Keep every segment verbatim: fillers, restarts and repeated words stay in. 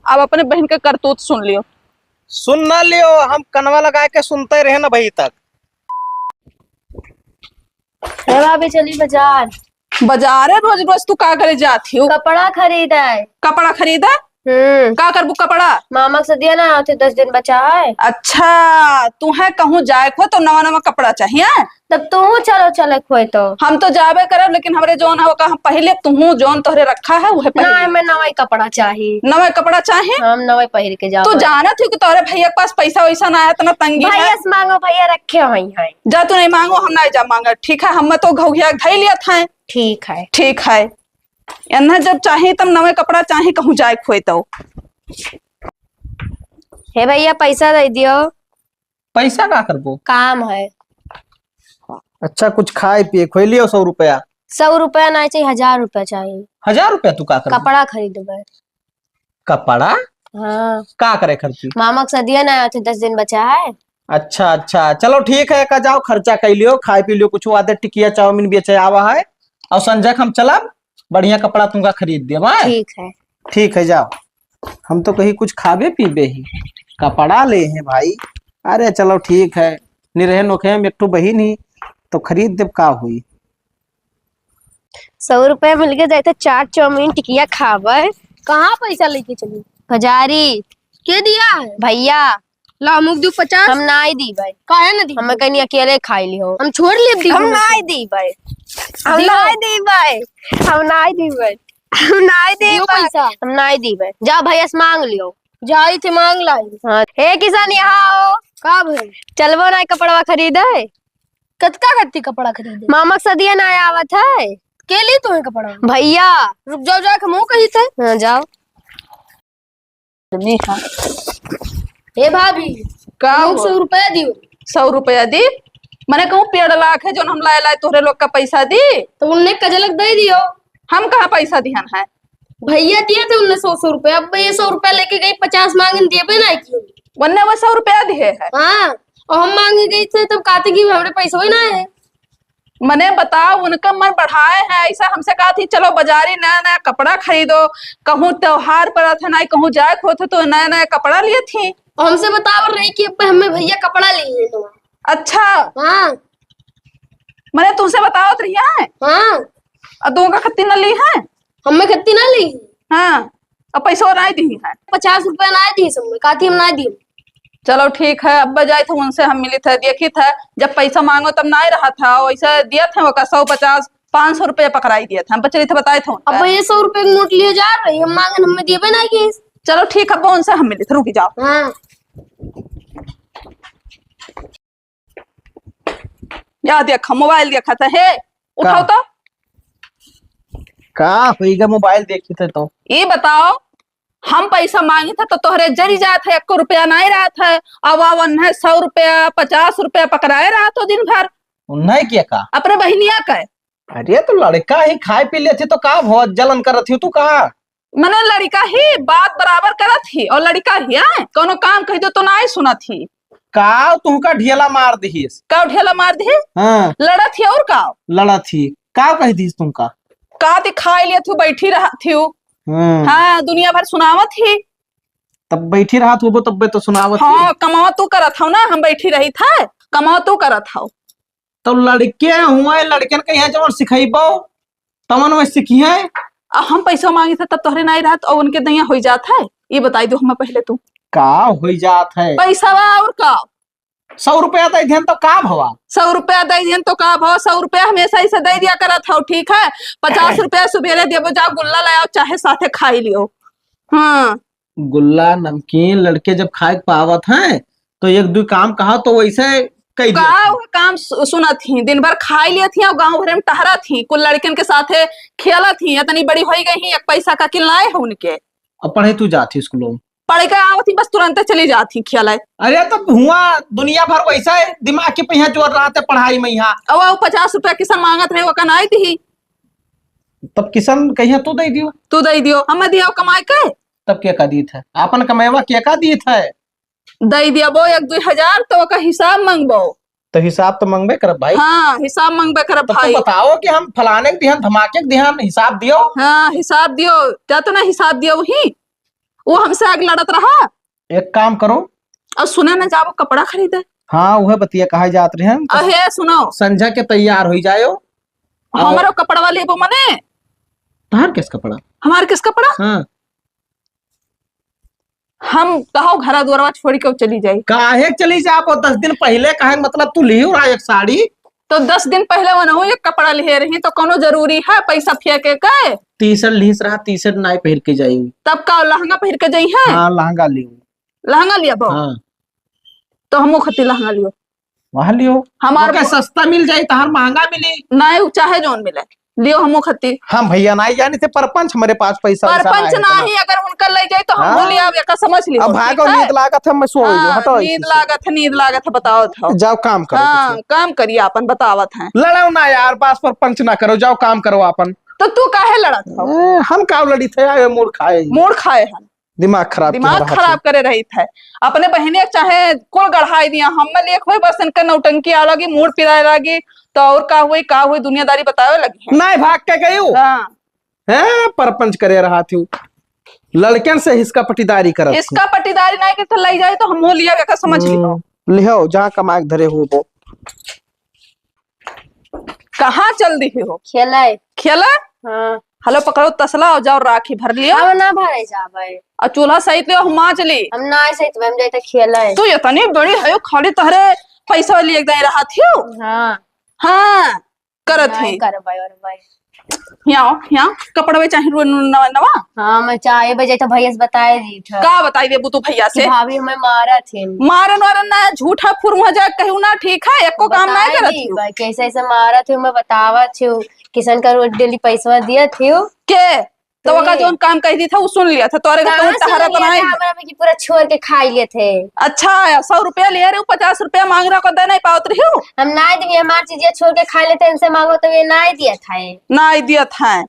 अब अपने बहिन के करतूत सुन लियो। सुन ना लियो, हम कनवा लगाए के सुनते रहे ना भाई तक। हे भाभी, चली बाजार। बाजारे रोज रोज तू का करे जात हियो? कपड़ा खरीदे। कपड़ा खरीदे? हम्म। का करबू कपड़ा? मामा के सदिया ना आते, दस दिन बचा है। अच्छा, तुहे कहूँ जाए को तो नवा नवा कपड़ा चाहिए? तब तुहू चलो, चले खोए तो। हम तो जाबे करब, लेकिन हमरे जौन है ओका हम पहले तुहू जौन तोहरे रखा है उहे पहले। ना, हमें नवा ही कपड़ा चाही। नवा कपड़ा चाही? हम नवा ही पहिर के जाबे। तू जानत ही कि तोहरे भैया के पास पैसा वैसा ना है, इतना तंगी है। भैया से मांगो, भैया रखे होई हैं। जा तू नहीं मांगो, हम नहीं जा मांगे। ठीक है, हम तो घउघिया धई लियत हैं। ठीक है। ठीक है। एन्हे जब चाही तब नवे कपड़ा चाही, कहूँ जाए खोए तो। हे भैया, पैसा दे दियो। पैसा का करबो? काम है। अच्छा, कुछ खाए पिए खोए लियो सौ रुपया। सौ रुपया नहीं चाहिए, हजार रुपया चाहिए। हजार रुपया तू का करबो? कपड़ा खरीदबे। कपड़ा? हाँ। का करे खर्ची? मामा के सदिया ना आते, दस दिन बचा है। अच्छा, अच्छा, चलो ठीक है, का जाओ खर्चा कर लियो, खाए पी लियो, कुछ आदे टिकिया चाउमीन बेचे आवा है, और संजय के हम चलब, बढ़िया कपड़ा तुमका खरीद देब, हाँ? ठीक है। ठीक है, जाओ। हम तो कहीं कुछ खाबे पीबे ही, कपड़ा ले हैं भाई। अरे चलो ठीक है, निरहे नोखे में एक ठो बहिन ही, तो खरीद देब, का हुई। सौ रुपया मिल के जाए तो चाट चाउमीन टिकिया खाबे। कहाँ पैसा लेके चली? बाजारी। के दिया है? भैया। ला, मुख दू पचास। हम नाई दीबे। काहे ना दी? हमें कहीं अकेले खाई ली हो। हम छोड़ लेब दी हम हो। नाई दीबे। हम दी हो। नाई दीबे। हम नाई दीबे। हम नाई दियो दीबे। पैसा। हम नाई दीबे। जा भैया से मांग लियो। जाई थे मांग लाई। हाँ। हे किसान, यहाँ आओ। का भइल? चलबो ना कपड़वा खरीदे। कतका कत्ती कपड़ा खरीदे? मामा के सदिया ना आवत है। के ली तुम्हें कपड़ा? भैया। रुक जाओ, जाके मुँह कही थे। हाँ, जाओ। ए भाभी, का हमको हो? सौ रुपया दियो। सौ रुपया दी? मने कहूँ पेड़ लाख है, जौन हम लाए लाए तोहरे लोग का पैसा दी? तो उनने कजलक दे दियो। हम कहाँ पैसा दिहन है? भैया दिए थे उनने सौ, सौ रुपया। अब ये सौ रुपया लेके गई, पचास मांगन, देबे ना की। वन्ने वो सौ रुपया दिए है। हाँ, और हम मांगे गई थे, तब कहते कि हमरे पैसा ही ना है। मने बताओ, उनका मन बढ़ाए है, ऐसा हमसे कहा थी, "चलो बाजारी नया नया कपड़ा खरीदो, कहूँ त्योहार परत है, ना कहूँ जाए के होत है, तो नया नया कपड़ा लिए थी।" और हमसे बताओ रही कि अब हमें भैया कपड़ा लिए तो। अच्छा। हाँ। मने तुमसे बतावत रही है? हाँ। और दो का खत्ती न ली है? हमें खत्ती ना ली। हाँ। अब पैसा ना दी है? पचास रुपया ना दी सब में, काथी हम ना दी। चलो ठीक है, अब जाए थे उनसे हम मिली थे, देखी थे, जब पैसा मांगो तब ना रहा था, वैसे दिया थे ओका सौ पचास, पाँच सौ रुपया पकड़ाई दिया था, हम बचली थे बताए थे उनका। अब ये सौ रुपये के नोट लिए जा रही, हम मांगन हमें देबे ना की। चलो ठीक है, अब उनसे हम मिली थे, रुकी जाओ। हाँ। या देखा, मोबाइल देखा था, हे, उठाओ का? तो। का होइगा, मोबाइल देखी थे तो। ये बताओ, हम पैसा मांगी था तो तोहरे जरी जात है, एको रुपया नहीं रहत है। अब आवन है सौ रुपया, पचास रुपया पकड़ाए रहत हो दिन भर। उन्हें क्या का? अपने बहिनिया का। अरे तो लड़का ही खाए पी लेती तो का भो जलन करत ही तू का? मने लड़का ही बात बराबर करत ही और लड़का ही, आए, कोनो काम कह दो तो ना सुनत ही। का तुमका ढेला मार दिहिस? का ढेला मार दिही? हाँ। लड़त ही और का? लड़त ही। का कह दिहिस तुमका? का दिखाई लेत हूँ, बैठी रहत हूँ। हाँ। हाँ, दुनिया भर सुनावत ही। तब बैठी रहत होबो, तब्बे तो सुनावत ही। हाँ, कमावा तू करत हौ ना, हम बैठी रही था, कमावा तू करत हौ। तो लड़के हुए, लड़कन के यहाँ जवन सिखैबो, तवन में सीखिए। आ हम पैसा मांगी था, तब तोहरे नाई रहत, और उनके दैया होई जात है। ये बताई दो हमें पहले तू। का होई जात है? पैसा बा और का? सौ रुपया दे दिहन तो का भवा? सौ रुपया दे दिहन तो का भवा? सौ रुपया हमेशा ऐसे दे दिया करत हौ, ठीक है? पचास रुपया सुबेरे देबो, जाओ गुल्ला ले आओ, चाहे साथे खाई लियो। हाँ। गुल्ला, नमकीन, लड़के जब खाए के पावत हैं, तो एक दू काम कहा तो वैसे कह दिया का था। वो काम सु-, सुनत ही, दिन भर खाई लियत ही और गाँव भरे में टहरत ही, कुल लड़कन के साथे खेलत ही, इतनी बड़ी होई गई ही, एक पैसा का किल नाए है उनके। अब पढ़े तू जात ही स्कूलों में? पढ़ के आवत ही, बस तुरंते चली जात ही खेले। अरे, तब हुआ दुनिया भर वैसा है, दिमाग के पहिया जोर रहा था पढ़ाई में यहाँ। अब वो पचास रुपया किसान मांगत रहे, वो का नाई दी। तब किसान कहिया तू दे दियो। तू दे दियो, हमें दियो कमाए के। तब के का दीत है? आपन कमेवा के का दीत है? दे दियो वो एक दुई हजार, तो ओका हिसाब मांगबो। तो हिसाब तो मांगबे करब भाई। हाँ, हिसाब मांगबे करब तब तो भाई। बताओ कि हम फलाने के दिहन, धमाके के दिहन, हिसाब दियो। हाँ, हिसाब दियो। जा तो ना हिसाब दियो वही। वो हमसे आगे लड़त रहा। एक काम करो। और सुने न, जाबो कपड़ा खरीदे। हाँ, उहे बतिया कहा जात रहे हम। अहे, सुनो। संझा के तैयार होई जायो। हमारो कपड़वा लेबो मने। तहार किस कपड़ा? हमार किस कपड़ा? हाँ। हम कहो घरा दुआरवा छोड़ के चली जाई। काहे चली जाबो? दस दिन पहले कहे, मतलब, तू लियो रहा एक साड़ी। तो दस दिन पहले वनहु एक कपड़ा लिहे रही, तो कोनो जरूरी है पैसा फेंके के? T-shirt लिहिस रहा, T-shirt नाई पहिर के जाई। तब का लहंगा पहिर के जाई है? हाँ, लहंगा लियो। लहंगा लिया बो? हाँ। तो हमो खती लहंगा लियो। वहाँ लियो। हमार ओके, मो- सस्ता मिल जाई, तहार महंगा मिली। नाई, उ चाहे जौन मिले, लियो हमो खती। हम भैया नाई जानी थे, परपंच हमरे पास पैसा वैसा परपंच नाई है, इतना। नाई, अगर उनका ले जाई तो हम हाँ। भूल आवे, का समझ लियो, अब भागो, ठीक है? नींद लागत है, मैं सो गई, हाँ, हटो नींद इसी से। लागत है, नींद लागत है, बताओ था। जाओ काम करो हाँ, कुछ। काम करिए, अपन बतावत हैं। लड़ो ना यार, बस परपंच ना करो, जाओ काम करो अपन। तो तू काहे लड़त हो? ए, हम का लड़ी थे, आए मूड़ खाए। मूड़ खाए हैं। दिमाग खराब दिमाग किया रहा खराब तू। करे रही थे। अपने बहिने के चाहे कुल गढ़ाई दिया, हम में लेख होई, बस इनका नौटंकी आ लगी, मूड़ पिराए लगी, तो और का हुई, का हुई, दुनियादारी बतावे लगी है। नहीं भाग के गई हूँ। हाँ। हैं, परपंच करे रहा थी। लड़कन से इसका पटीदारी करत थी। इसका पटीदारी नहीं करते, लई जाए तो हम हो लिया, का समझ लियो। हम्म, लिहो, जहाँ कमाए के धरे हो वो। कहाँ चल दिहे हो? खेले। खेले? हाँ। हलो पकड़ो तसला और जाओ राखी भर लियो। हम ना भरे जाबे। और चूल्हा सहित लियो, हम मांज ली। हम ना सहित, हम जाए तो खेले। तू इतनी बड़ी है, खाली तोहरे पैसा लिए दे रहा थी। हाँ। हाँ, करत नहीं ही। करबे और भाई। यहाँ, यहाँ, कपड़वे चाहे रो-, नवा, नवा? हाँ, मैं चाहे बजे तो भैया से बताए दी था। का बताई देबू तू भैया कि से? भाभी हमें मारा थे। मारन वारन ना, झूठा फुरुआ जा कहू ना, ठीक है? एको काम ना बताए करत दी हूँ। भाई, कैसे ऐसे मारा थे, मैं बतावा थे, किसन का रोज डेली पैसा दिया थे। के? तो ओका तू। जौन काम कह दी था, वो सुन लिया था। तोरे के कहाँ तौन से तहरा लिया बनाए था? हमारा में कि पूरा छोड़ के खाई लेत है। अच्छा, सौ रुपया लिया रहे, पचास रुपया मांग रहा, को दे नहीं पावत रही हो? हम नाई देंगे, हमार चीजें छोड़ के खा लेते हैं, इनसे मांगो तो ये नाई दिया था। नाई दिया था।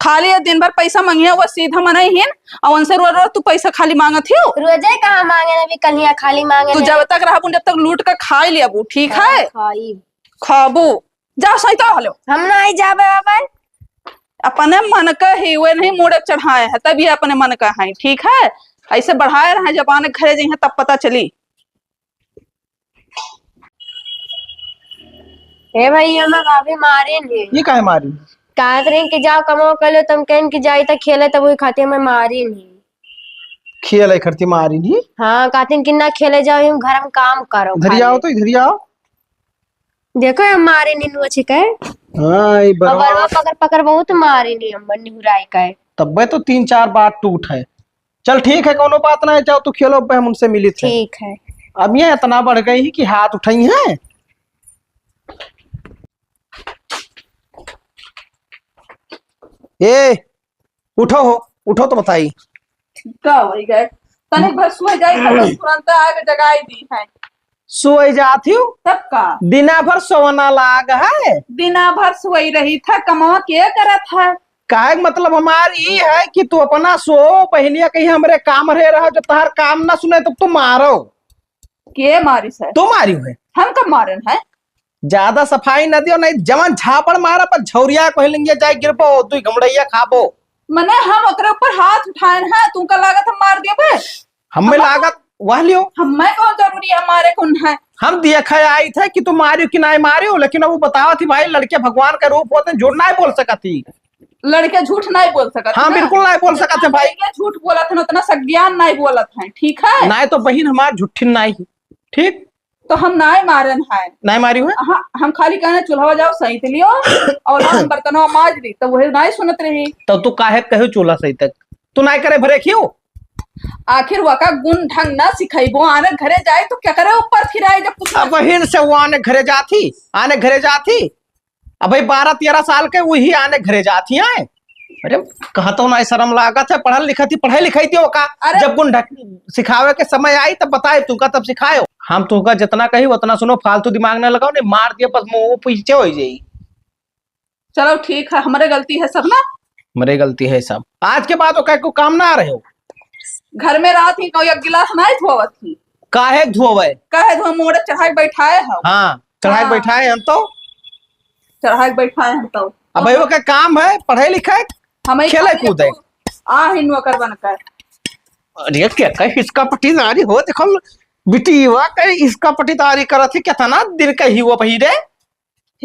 खाली ये दिन भर पैसा मांगिया, वो सीधा मनई हिन, और उनसे रोज रोज तू पैसा खाली मांगत हियो। रोजे कहाँ मांगे ना, अभी कल यहाँ खाली मांगे तू ना। जब तक रहबू, जब तक लूट के खाई लेबू, ठीक है? खाई। खाबू। जा सहिता हलो। हम नाई जाबे बाबा। अपने मन का ही वे नहीं मूड़े चढ़ाए हैं, तब ये अपने मन का है, ठीक है? ऐसे बढ़ाए रहे, जब आने घरे जइहें तब पता चली। ए भाई, हमें भाभी मारे नहीं। ये काहे मारी? कहत रही कि जाओ कमाओ कर लो, तुम कहन कि जाई त खेले, तब वही खातिर हमें मारी नहीं। खेले खरती मारी नहीं? हाँ, कहती कि ना खेले जाओ, हम घर में काम करो इधर खाली। आओ तो, इधर आओ। देखो, हम मारे निनुआ छिकै। हाँ, ई बरवा। बरवा पकड़, पकड़ बहुत मारे नी हम निहुराई का है। तब्बे तो तीन चार बार टूट है। चल ठीक है, कोनो बात ना है, जाओ तू खेलो, अब हम उनसे मिलित है। ठीक है। अब ये इतना बढ़ गई है कि हाथ उठाई है। ए, उठो हो, उठो तो बताई। का होई गए? तनिक भर सोए जाई, खत्म तुरंत आके जगाई दी है। सोए जात हियो? तब का? दिना भर सोवना लाग है। दिना भर सोई रही था, कमवा के करत है? काहे के मतलब हमार ई है कि तू अपना सो, बहिनिया कहीं हमरे काम रहे रहो, जब तहार काम ना सुने तब तू मारो। के मारिस है? तू मारी है। हम कब मारन है? ज्यादा सफाई न दियो, नहीं जवन झापड़ मारा पर झौरिया को हिलेंगे, जाए गिरबो, दुई घमड़ैया खाबो। मने हम ओकरे ऊपर हाथ उठाएन है, तू का लागत हम मार देबे? हमें हम लागत वह लियो। हमें कौन जरूरी है मारे कौन है? हम देखे आई थे कि तू मारियो कि नहीं मारियो, लेकिन अब वो बतावत ही भाई, लड़के भगवान का रूप होते हैं, झूठ नहीं बोल सकत ही। लड़के झूठ नहीं बोल सकत हाँ, ना। बिल्कुल नहीं बोल सकत है भाई। लड़के झूठ बोलत है, उतना सज्ञान नहीं बोलत है, ठीक है? नहीं तो बहिन हमार झूठी नहीं है, ठीक? तो हम नाय मारन है। नाय मारी हुए? हाँ, हम खाली कहने चूल्हा जाओ सहित लियो और हम बर्तनवा माज दी, तो वही नाय सुनत रही। तो तू काहे कहे चूल्हा सहित तक? तू नाय करे भरे क्यों? आखिर वका गुण ढंग ना सिखाइबो, आने घरे जाए तो क्या करे ऊपर फिराए जब कुछ अब बहिन से वो आने घरे जाती, आने घरे जाती। अब भाई बारह तेरह साल के वही आने घरे जाती हैं। अरे, कहा तो ना शर्म लागत है, पढ़ल लिखत ही, पढ़े लिखाई थी ओका। अरे। जब गुण ढक-, सिखावे के समय आई तब बताए तुमका, तब सिखायो। हम तुमका जितना कही उतना सुनो, फालतू दिमाग ना लगाओ, नहीं मार दिया बस मुंह पीछे हो जाई। चलो ठीक है, हमरे गलती है सब ना। हमरे गलती है सब। आज के बाद ओका को काम ना आ रहे हो। घर में रहत ही, कोई एक गिलास नहीं धोवत ही। काहे धोवे? काहे धो मोड़े चढ़ाई बैठाए हो? हाँ, चढ़ाई हाँ। बैठाए हम तो। चढ़ाई बैठाए हम तो। अब भाई ओका काम है, पढ़े लिखे, हमें खेले खाली कूदे। तो आ ही नौकर बनकर। अरे, के कहे इसका पटीदारी हो, देखो, बिटिया के इसका पटीदारी करत ही, केतना दिन कही वो बही रे?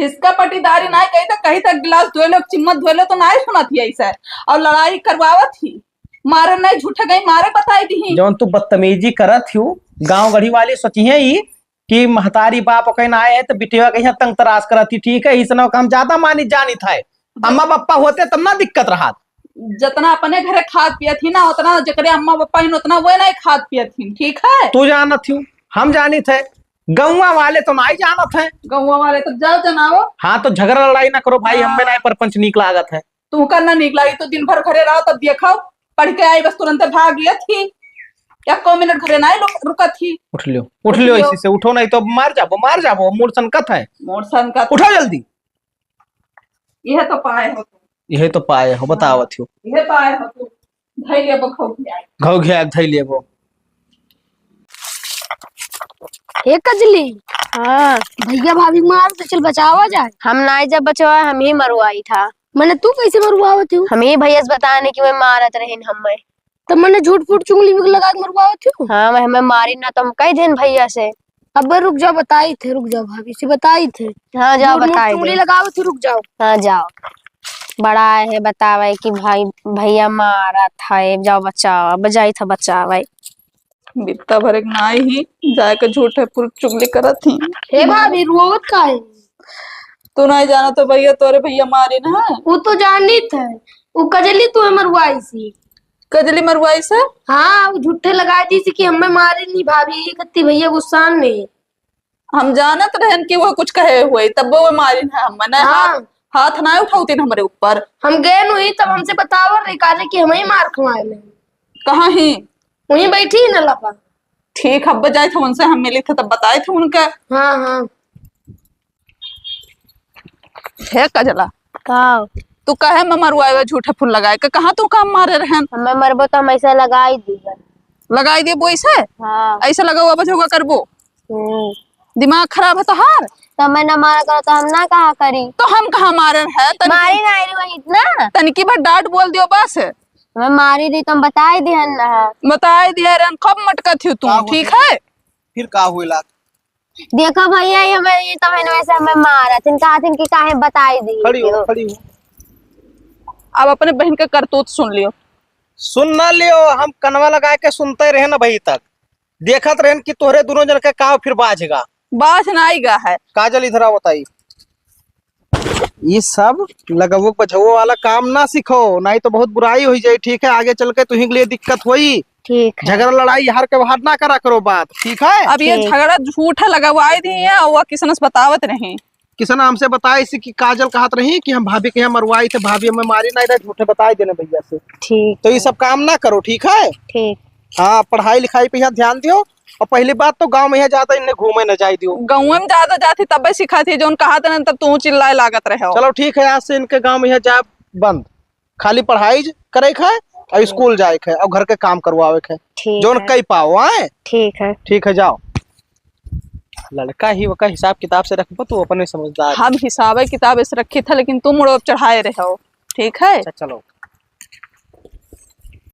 इसका पटीदारी नाहीं कही त, कही त गिलास धोए लो, चिम्मच धोए लो, तो नाहीं सुनत ही ऐसे। और लड़ाई करवावत ही, मारे नाहीं, झूठे गई मारे बताई दी। जौन तू बदतमीजी करत ही, गाँव गढ़ी वाले सोचिहे ही कि महतारी बाप कहीं ना आए हैं तो बिटिया के यहाँ तंग तराश करत ही, ठीक है, इसने हम ज्यादा मानी जानित है। अम्मा पप्पा होते तब ना दिक्कत रहत। जतना अपने घरे खात पियत ही ना, उतना जेकरे अम्मा पप्पा हिन, उतना वो नाहीं खात पियत ही, ठीक है? तू जानत ही, हम जानित है, गौवा वाले तो नाहीं जानत है। गौवा वाले तो जाओ जनाओ। हाँ, तो झगड़ा लड़ाई ना करो भाई, हाँ। हमें नाहीं परपंच नीक लागत है। तू करना नीक लागी तो दिन भर घरे रहो, तब देखो, पढ़ के आई बस तुरंते भाग लेत ही, एको मिनट घरे नाहीं रुक-, रुकत ही। उठ लियो, उठ लियो, उठ लियो। इसी से उठो, नाहीं तो मार जाबो, मार जाबो, मूड़ सनकत है। मूड़ सनकत। उठो जल्दी। यह तो पाए हो तू। यह तो पाए हो, बतावत हो। यह पाए हो तू। धई लेबो घौघिया। घौघिया धई लेबो। ए कजली। हाँ। भैया भाभी मार तो चल बचावा जाए। हम नाहीं जब बचवा, हम ही मरवाई था। मने तू कैसे मरवावत हो? हम ही भैया से बताने कि मैं मारत रहिन हमें। तो मने झूठ फूट चुगली भी लगा के मरवावत हो? हाँ, मैं हमें मारी ना, तो हम कह देन भैया से। अब रुक जाओ, बताई थे, रुक जाओ, भाभी से बताई थे। हाँ, जाओ, झूठ मूठ बताई चुगली दे। लगावत हो, रुक जाओ। हाँ, जाओ। बड़ा है बतावे कि भाई, भैया मारत है, जाओ बचाओ, अब जाई था बचावे। बित्ता भर एक नाई ही, जाए के झूठे फूट चुगली करत ही। हे भाभी, रोवत काहे? तू नाहीं जाना तो भैया, तोरे भैया मारिन है। वो तो जानित है, वो कजली तू मरवाई सी। कजली मरवाई से? हाँ, वो झूठे लगाई दी सी कि हमें मारिन ही भाभी, ये कत्ती भैया गुस्सान में। हम जानत रहन कि वो कुछ कहे हुए, तब वो मारिन है हमें। हाँ। हाथ, हाथ ना उठावतिन हमरे ऊपर। हम गए नहीं, तब हमसे बतावर रही, काले कि हमें ही मार खवाए में। कहाँ ही? वहीं बैठी ही ना लपा। ठीक, अब जाए थे उनसे, हम मिली थे तब बताए थे उनका। हाँ, हाँ। हे कजला। का? तू काहे में मरुआए झूठे फूल लगाए के? कहाँ तू काम मारे रहन? हमें मरबो तो हम ऐसे लगाई दी। लगाई देबो ऐसे? हाँ। ऐसे लगाओ, अब झोंका करबो। हम्म। दिमाग खराब है तोहार? तो मैं ना मारा करो तो हम ना कहा करी। तो हम कहाँ मारे है? तन-, मारी ना रही वही इतना। तनिकी भर डांट बोल दियो बस। मैं मारी दी तो हम बताई दिहन ना। बताई दिया रहन, खूब मटकत थी तू, का ठीक है? फिर का हुइला? देखो भैया, ये हमें, ये तो मैंने वैसे हमें मारा, थिन कहा थिन कि काहे बताई दी। खड़ी हो, खड़ी हो। अब अपने बहन के करतूत सुन लियो। सुन ना लियो, हम कनवा लगा के सुनते रहे ना भाई तक। देखत रहन कि तोहरे दुनो जन के का फिर बाझेगा। बाझ ना आइगा है। काजल, इधर आओ, बताई। ई सब लगवो बझवो वाला काम ना सीखो, नाहीं तो बहुत बुराई होइ जाई, ठीक है? आगे चल के तुहीं के लिए दिक्कत होई। ठीक है। झगड़ा लड़ाई हर के बाहर ना करा करो बात, ठीक है? अब ये ठीक। झगड़ा झूठा लगवाई दी है, वो किसनस बतावत नहीं। किसना हमसे बताई सी कि काजल कहत रही कि हम भाभी के यहाँ मरवाई थे, भाभी हमें मारी नाहीं रहे, झूठे बताई देने भैया से। ठीक तो ये है। सब काम ना करो, ठीक है? ठीक। हाँ, पढ़ाई लिखाई पे यहाँ ध्यान दियो। और पहली बात तो गाँव में यहाँ ज्यादा इन्हें घूमे न जाए दियो। गाँव में ज्यादा जाती तब सिखाती, जौन कहा था ना, तब तू चिल्लाए लागत रहे हो। चलो ठीक है, आज से इनके गाँव में यहाँ जाए बंद, खाली पढ़ाई ज-, करे के है और ठीक। स्कूल जाए के है और घर के काम करवावे के है। ठीक जौन है। कई पाओ, आए? ठीक है। ठीक है, जाओ। लड़का ही ओका हिसाब किताब से रखबो, तू अपने समझदार। हम हिसाबे किताब से रखी था, लेकिन तुम मुड़ो चढ़ाए रहे हो, ठीक है? अच्छा, चलो।